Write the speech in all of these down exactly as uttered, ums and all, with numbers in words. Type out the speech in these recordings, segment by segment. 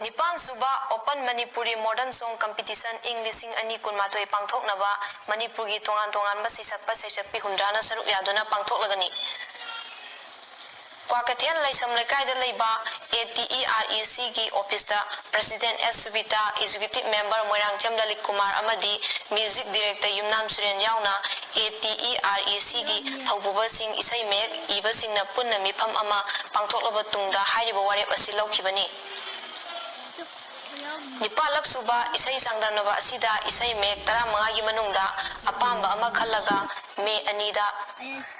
ꯅꯤꯄꯥꯟ ꯁꯨꯕ Open Manipuri Modern Song Competition ꯏꯪ ꯂꯤꯁꯤꯡ ꯑꯅꯤ ꯀꯨꯟꯃꯥꯊꯣꯏ ꯄꯥꯡꯊꯣꯛꯅꯕ ꯃꯅꯤꯄꯨꯔꯒꯤ ꯇꯣꯉꯥꯟ ꯇꯣꯉꯥꯟꯕ ꯁꯩꯁꯛꯄ ꯁꯩꯁꯛꯄꯤ ꯍꯨꯝꯗ꯭ꯔꯥꯅ ꯁꯔꯨꯛ ꯌꯥꯗꯨꯅ ꯄꯥꯡꯊꯣꯛꯂꯒꯅꯤ꯫ ꯀ꯭ꯋꯥꯀꯩꯊꯦꯜ ꯂꯥꯏꯁ꯭ꯔꯝ ꯂꯩꯀꯥꯏꯗ ꯂꯩꯕ ATEREC ꯒꯤ ꯑꯣꯐꯤꯁꯇ President S ꯁꯨꯕꯤꯇꯥ, Executive Member Moirangthem Lalit Kumar ꯑꯃꯗꯤ Music Director ꯌꯨꯝꯅꯥꯝ ꯁꯨꯔꯦꯟ ꯌꯥꯎꯅ ATEREC ꯒꯤ ꯊꯧꯄꯨꯕꯁꯤꯡ, ꯏꯁꯩ ꯃꯌꯦꯛ ꯏꯕꯁꯤꯡꯅ ꯄꯨꯟꯅ ꯃꯤꯐꯝ ꯑꯃ ꯄꯥꯡꯊꯣꯛꯂꯕ ꯇꯨꯡꯗ ꯍꯥꯏꯔꯤꯕ ꯋꯥꯔꯦꯞ ꯑꯁꯤ ꯂꯧꯈꯤꯕꯅꯤ꯫ ꯅꯤꯄꯥꯜꯂꯛ ꯁꯨꯕ ꯏꯁꯩ ꯆꯥꯡꯗꯝꯅꯕ ꯑꯁꯤꯗ ꯏꯁꯩ ꯃꯌꯦꯛ ꯇꯔꯥꯃꯉꯥꯒꯤ ꯃꯅꯨꯡꯗ ꯑꯄꯥꯝꯕ ꯑꯃ ꯈꯜꯂꯒ ꯃꯦ ꯑꯅꯤꯗ,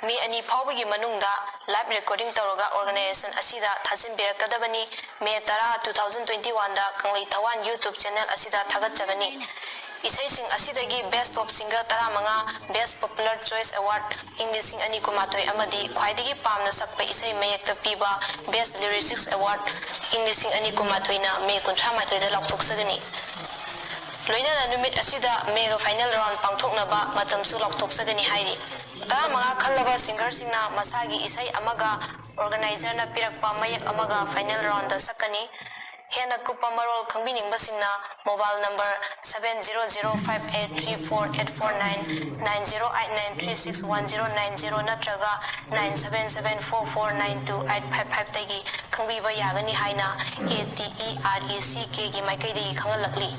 ꯃꯦ ꯑꯅꯤ ꯐꯥꯎꯕꯒꯤ ꯃꯅꯨꯡꯗ live recording ꯇꯧꯔꯒ organization ꯑꯁꯤꯗ ꯊꯥꯖꯤꯟꯕꯤꯔꯛꯀꯗꯕꯅꯤ꯫ ꯃꯦ ꯇꯔꯥ, two thousand twenty one ꯗ ꯀꯪꯂꯩ ꯊꯋꯥꯟ YouTube channel ꯑꯁꯤꯗ ꯊꯥꯒꯠꯆꯒꯅꯤ꯫ ꯏꯁꯩꯁꯤꯡ ꯑꯁꯤꯗꯒꯤ Best Top Singer ꯇꯔꯥꯃꯉꯥ, Best Popular Choice Award ꯏꯪ ꯂꯤꯁꯤꯡ ꯑꯅꯤ ꯀꯨꯟꯃꯥꯊꯣꯏ ꯑꯃꯗꯤ ꯈ꯭ꯋꯥꯏꯗꯒꯤ ꯄꯥꯝꯅ ꯁꯛꯄ ꯏꯁꯩ ꯃꯌꯦꯛꯇ ꯄꯤꯕ Best Lyricist Award ꯏꯪ ꯂꯤꯁꯤꯡ ꯑꯅꯤ ꯀꯨꯟꯃꯥꯊꯣꯏꯅ ꯃꯦ ꯀꯨꯟꯊ꯭ꯔꯥ ꯃꯥꯊꯣꯏꯗ ꯂꯥꯎꯊꯣꯛꯆꯒꯅꯤ꯫ ꯂꯣꯏꯅꯅ ꯅꯨꯃꯤꯠ ꯑꯁꯤꯗ mega final round ꯄꯥꯡꯊꯣꯛꯅꯕ ꯃꯇꯝꯁꯨ ꯂꯥꯎꯊꯣꯛꯆꯒꯅꯤ ꯍꯥꯏꯔꯤ꯫ ꯇꯔꯥꯃꯉꯥ ꯈꯜꯂꯕ singerꯁꯤꯡꯅ ꯃꯁꯥꯒꯤ ꯏꯁꯩ ꯑꯃꯒ organizerꯅ ꯄꯤꯔꯛꯄ ꯃꯌꯦꯛ ꯑꯃꯒ final roundꯗ ꯁꯛꯀꯅꯤ꯫ ꯍꯦꯟꯅ ꯀꯨꯞꯄ ꯃꯔꯣꯜ ꯈꯪꯕꯤꯅꯤꯡꯕꯁꯤꯡꯅ mobile number seven zero zero five eight three four eight four nine, nine zero eight nine three six one zero nine zero ꯅꯠꯇ꯭ꯔꯒ nine seven seven four four nine two eight five five ꯇꯒꯤ ꯈꯪꯕꯤꯕ ꯌꯥꯒꯅꯤ ꯍꯥꯏꯅ ATERECꯒꯤ ꯃꯥꯏꯀꯩꯗꯒꯤ ꯈꯪꯍꯜꯂꯛꯂꯤ꯫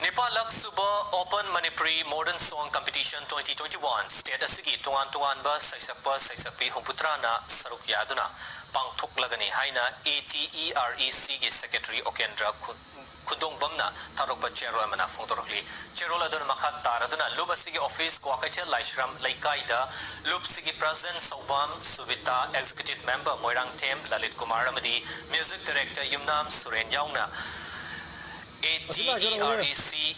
ꯅꯤꯄꯥꯜꯂꯛ ꯁꯨꯕ Open Manipuri Modern Song Competition twenty twenty one state ꯑꯁꯤꯒꯤ ꯇꯣꯉꯥꯟ ꯇꯣꯉꯥꯟꯕ ꯁꯩꯁꯛꯄ ꯁꯩꯁꯛꯄꯤ ꯍꯨꯝꯐꯨꯇꯔꯥꯅ ꯁꯔꯨꯛ ꯌꯥꯗꯨꯅ ꯄꯥꯡꯊꯣꯛꯂꯒꯅꯤ ꯍꯥꯏꯅ ATERECꯒꯤ Secretary ꯑꯣꯀꯦꯟꯗ꯭ꯔ ꯈꯨ-, ꯈꯨꯟꯗꯣꯡꯕꯝꯅ ꯊꯥꯗꯣꯛꯄ ꯆꯦꯔꯣꯜ ꯑꯃꯅ ꯐꯣꯡꯗꯣꯔꯛꯂꯤ꯫ ꯆꯦꯔꯣꯜ ꯑꯗꯨꯅ ꯃꯈꯥ ꯇꯥꯔꯗꯨꯅ ꯂꯨꯞ ꯑꯁꯤꯒꯤ ꯑꯣꯐꯤꯁ ꯀ꯭ꯋꯥꯀꯩꯊꯦꯜ ꯂꯥꯏꯁ꯭ꯔꯝ ꯂꯩꯀꯥꯏꯗ ꯂꯨꯞ ꯑꯁꯤꯒꯤ President ꯁꯧꯕꯥꯝ ꯁꯨꯕꯤꯇꯥ, Executive Member Moirangthem Lalit Kumar ꯑꯃꯗꯤ Music Director ꯌꯨꯝꯅꯥꯝ ꯁꯨꯔꯦꯟ ꯌꯥꯎꯅ ATEREC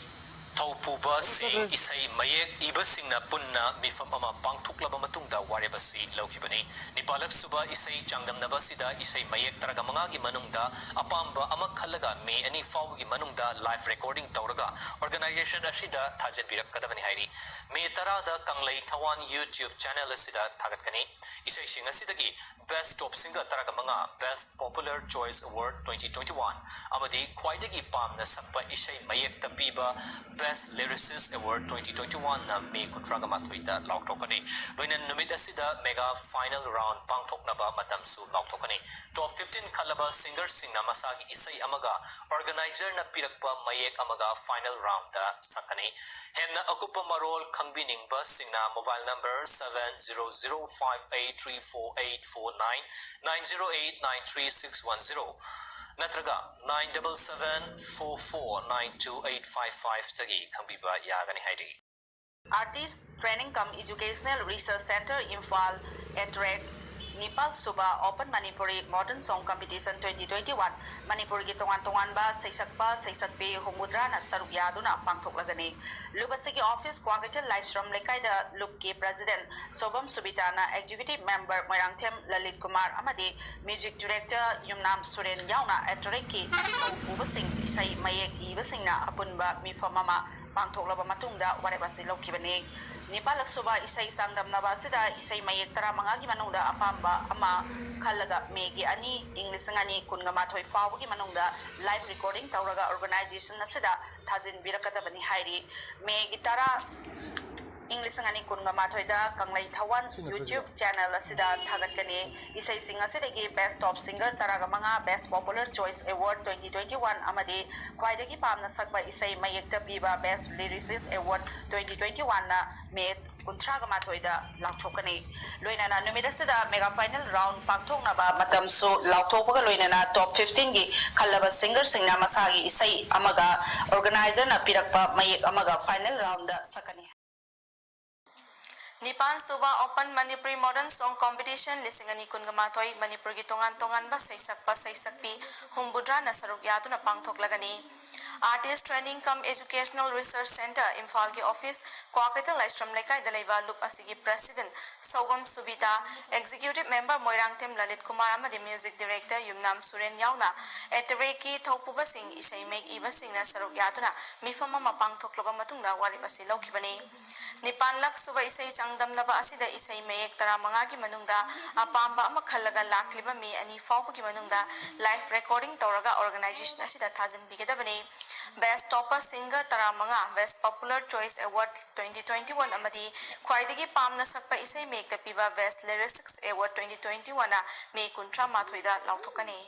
ꯊꯧꯄꯨꯕꯁꯤꯡ, ꯏꯁꯩ ꯃꯌꯦꯛ ꯏꯕꯁꯤꯡꯅ ꯄꯨꯟꯅ ꯃꯤꯐꯝ ꯑꯃ ꯄꯥꯡꯊꯣꯛꯂꯕ ꯃꯇꯨꯡꯗ ꯋꯥꯔꯦꯞ ꯑꯁꯤ ꯂꯧꯈꯤꯕꯅꯤ꯫ ꯅꯤꯄꯥꯜꯂꯛ ꯁꯨꯕ ꯏꯁꯩ ꯆꯥꯡꯗꯝꯅꯕ ꯑꯁꯤꯗ ꯏꯁꯩ ꯃꯌꯦꯛ ꯇꯔꯥꯒ ꯃꯉꯥꯒꯤ ꯃꯅꯨꯡꯗ ꯑꯄꯥꯝꯕ ꯑꯃ ꯈꯜꯂꯒ ꯃꯦ ꯑꯅꯤ ꯐꯥꯎꯕꯒꯤ ꯃꯅꯨꯡꯗ live recording ꯇꯧꯔꯒ organization ꯑꯁꯤꯗ ꯊꯥꯖꯤꯟꯕꯤꯔꯛꯀꯗꯕꯅꯤ ꯍꯥꯏꯔꯤ꯫ ꯃꯦ ꯇꯔꯥꯗ ꯀꯪꯂꯩ ꯊꯋꯥꯟ YouTube channel ꯑꯁꯤꯗ ꯊꯥꯒꯠꯀꯅꯤ꯫ ꯏꯁꯩꯁꯤꯡ ꯑꯁꯤꯗꯒꯤ Best Top Singer ꯇꯔꯥꯒ ꯃꯉꯥ, Best Popular Choice Award twenty twenty-one ꯑꯃꯗꯤ ꯈ꯭ꯋꯥꯏꯗꯒꯤ ꯄꯥꯝꯅ ꯁꯛꯄ ꯏꯁꯩ ꯃꯌꯦꯛꯇ ꯄꯤꯕ Best Lyricist Award twenty twenty-one ꯅ ꯃꯦ ꯀꯨꯟꯊ꯭ꯔꯥꯒ ꯃꯥꯊꯣꯏꯗ ꯂꯥꯎꯊꯣꯛꯀꯅꯤ꯫ ꯂꯣꯏꯅꯅ ꯅꯨꯃꯤꯠ ꯑꯁꯤꯗ mega final round ꯄꯥꯡꯊꯣꯛꯅꯕ ꯃꯇꯝꯁꯨ ꯂꯥꯎꯊꯣꯛꯀꯅꯤ꯫ Top fifteen ꯈꯜꯂꯕ singerꯁꯤꯡꯅ ꯃꯁꯥꯒꯤ ꯏꯁꯩ ꯑꯃꯒ organizerꯅ ꯄꯤꯔꯛꯄ ꯃꯌꯦꯛ ꯑꯃꯒ final roundꯗ ꯁꯛꯀꯅꯤ꯫ ꯍꯦꯟꯅ ꯑꯀꯨꯞꯄ ꯃꯔꯣꯜ ꯈꯪꯕꯤꯅꯤꯡꯕꯁꯤꯡꯅ mobile number seven zero zero five eight three four eight four nine, nine zero eight nine three six one zero ꯅꯠꯇ꯭ꯔꯒ nine double seven four four nine two eight five five ꯗꯒꯤ ꯈꯪꯕꯤꯕ ꯌꯥꯒꯅꯤ ꯍꯥꯏꯔꯤ꯫ Artist Training cum Educational Research Centre, Imphal, ATREC, ꯅꯤꯄꯥꯜ ꯁꯨꯕ Open Manipuri Modern Song Competition twenty twenty-one ꯃꯅꯤꯄꯨꯔꯒꯤ ꯇꯣꯉꯥꯟ ꯇꯣꯉꯥꯟꯕ ꯁꯩꯁꯛꯄ ꯁꯩꯁꯛꯄꯤ ꯍꯨꯝꯐꯨꯇꯔꯥꯅ ꯁꯔꯨꯛ ꯌꯥꯗꯨꯅ ꯄꯥꯡꯊꯣꯛꯂꯒꯅꯤ꯫ ꯂꯨꯞ ꯑꯁꯤꯒꯤ office ꯀ꯭ꯋꯥꯀꯩꯊꯦꯜ ꯂꯥꯏꯁ꯭ꯔꯝ ꯂꯩꯀꯥꯏꯗ ꯂꯨꯞꯀꯤ president ꯁꯣꯕꯝ ꯁꯨꯕꯤꯇꯥꯅ executive member Moirangthem Lalit Kumar ꯑꯃꯗꯤ music director ꯌꯨꯝꯅꯥꯝ ꯁꯨꯔꯦꯟ ꯌꯥꯎꯅ ATRECꯀꯤ ꯊꯧ ꯄꯨꯕꯁꯤꯡ ꯏꯁꯩ ꯃꯌꯦꯛ ꯏꯕꯁꯤꯡꯅ ꯑꯄꯨꯟꯕ ꯃꯤꯐꯝ ꯑꯃ ꯄꯥꯡꯊꯣꯛꯂꯕ ꯃꯇꯨꯡꯗ ꯋꯥꯔꯦꯞ ꯑꯁꯤ ꯂꯧꯈꯤꯕꯅꯤ꯫ ꯅꯤꯄꯥꯜꯂꯛ ꯁꯨꯕ ꯏꯁꯩ ꯆꯥꯡꯗꯝꯅꯕ ꯑꯁꯤꯗ ꯏꯁꯩ ꯃꯌꯦꯛ ꯇꯔꯥꯃꯉꯥꯒꯤ ꯃꯅꯨꯡꯗ ꯑꯄꯥꯝꯕ ꯑꯃ ꯈꯜꯂꯒ ꯃꯦꯒꯤ ꯑꯅꯤ, ꯏꯪ ꯂꯤꯁꯤꯡ ꯑꯅꯤ ꯀꯨꯟꯒ ꯃꯥꯊꯣꯏ ꯐꯥꯎꯕꯒꯤ ꯃꯅꯨꯡꯗ live recording ꯇꯧꯔꯒ organization ꯑꯁꯤꯗ ꯊꯥꯖꯤꯟꯕꯤꯔꯛꯀꯗꯕꯅꯤ ꯍꯥꯏꯔꯤ꯫ ꯃꯦꯒꯤ ꯇꯔꯥ, ꯏꯪ ꯂꯤꯁꯤꯡ ꯑꯅꯤ ꯀꯨꯟꯒ ꯃꯥꯊꯣꯏꯗ ꯀꯪꯂꯩ ꯊꯋꯥꯟ YouTube channel ꯑꯁꯤꯗ ꯊꯥꯒꯠꯀꯅꯤ꯫ ꯏꯁꯩꯁꯤꯡ ꯑꯁꯤꯗꯒꯤ Best Top Singer ꯇꯔꯥꯒ ꯃꯉꯥ, Best Popular Choice Award twenty twenty-one ꯑꯃꯗꯤ ꯈ꯭ꯋꯥꯏꯗꯒꯤ ꯄꯥꯝꯅ ꯁꯛꯄ ꯏꯁꯩ ꯃꯌꯦꯛꯇ ꯄꯤꯕ Best Lyricist Award twenty twenty-one ꯅ ꯃꯦ ꯀꯨꯟꯊ꯭ꯔꯥꯒ ꯃꯥꯊꯣꯏꯗ ꯂꯥꯎꯊꯣꯛꯀꯅꯤ꯫ ꯂꯣꯏꯅꯅ ꯅꯨꯃꯤꯠ ꯑꯁꯤꯗ mega final round ꯄꯥꯡꯊꯣꯛꯅꯕ ꯃꯇꯝꯁꯨ ꯂꯥꯎꯊꯣꯛꯄꯒ ꯂꯣꯏꯅꯅ top fifteenꯒꯤ ꯈꯜꯂꯕ singerꯁꯤꯡꯅ ꯃꯁꯥꯒꯤ ꯏꯁꯩ ꯑꯃꯒ organizerꯅ ꯄꯤꯔꯛꯄ ꯃꯌꯦꯛ ꯑꯃꯒ final roundꯗ ꯁꯛꯀꯅꯤ꯫ ꯅꯤꯄꯥꯟ ꯁꯨꯕ Open Manipuri Modern Song Competition ꯂꯤꯁꯤꯡ ꯑꯅꯤ ꯀꯨꯟꯒ ꯃꯥꯊꯣꯏ ꯃꯅꯤꯄꯨꯔꯒꯤ ꯇꯣꯉꯥꯟ ꯇꯣꯉꯥꯟꯕ ꯁꯩꯁꯛꯄ ꯁꯩꯁꯛꯄꯤ ꯍꯨꯝꯐꯨꯇꯔꯥꯅ ꯁꯔꯨꯛ ꯌꯥꯗꯨꯅ ꯄꯥꯡꯊꯣꯛꯂꯒꯅꯤ꯫ Artist Training cum Educational Research Centre, ꯏꯝꯐꯥꯜꯒꯤ office ꯀ꯭ꯋꯥꯀꯩꯊꯦꯜ ꯂꯥꯏꯁ꯭ꯔꯝ ꯂꯩꯀꯥꯏꯗ ꯂꯩꯕ ꯂꯨꯞ ꯑꯁꯤꯒꯤ president ꯁꯧꯒꯝ ꯁꯨꯕꯤꯇꯥ, executive member Moirangthem Lalit Kumar ꯑꯃꯗꯤ music director ꯌꯨꯝꯅꯥꯝ ꯁꯨꯔꯦꯟ ꯌꯥꯎꯅ ATRECꯀꯤ ꯊꯧꯄꯨꯕꯁꯤꯡ, ꯏꯁꯩ ꯃꯌꯦꯛ ꯏꯕꯁꯤꯡꯅ ꯁꯔꯨꯛ ꯌꯥꯗꯨꯅ ꯃꯤꯐꯝ ꯑꯃ ꯄꯥꯡꯊꯣꯛꯂꯕ ꯃꯇꯨꯡꯗ ꯋꯥꯔꯦꯞ ꯑꯁꯤ ꯂꯧꯈꯤꯕꯅꯤ꯫ ꯅꯤꯄꯥꯟꯂꯛ ꯁꯨꯕ ꯏꯁꯩ ꯆꯥꯡꯗꯝꯅꯕ ꯑꯁꯤꯗ ꯏꯁꯩ ꯃꯌꯦꯛ ꯇꯔꯥꯃꯉꯥꯒꯤ ꯃꯅꯨꯡꯗ ꯑꯄꯥꯝꯕ ꯑꯃ ꯈꯜꯂꯒ ꯂꯥꯛꯂꯤꯕ ꯃꯤ ꯑꯅꯤ ꯐꯥꯎꯕꯒꯤ ꯃꯅꯨꯡꯗ live recording ꯇꯧꯔꯒ organization ꯑꯁꯤꯗ ꯊꯥꯖꯤꯟꯕꯤꯒꯗꯕꯅꯤ꯫ Best Topper Singer ꯇꯔꯥꯃꯉꯥ, Best Popular Choice Award twenty twenty-one ꯑꯃꯗꯤ ꯈ꯭ꯋꯥꯏꯗꯒꯤ ꯄꯥꯝꯅ ꯁꯛꯄ ꯏꯁꯩ ꯃꯌꯦꯛꯇ ꯄꯤꯕ Best Lyricist Award twenty twenty-one ꯃꯦ ꯀꯨꯟꯊ꯭ꯔꯥ ꯃꯥꯊꯣꯏꯗ ꯂꯥꯎꯊꯣꯛꯀꯅꯤ꯫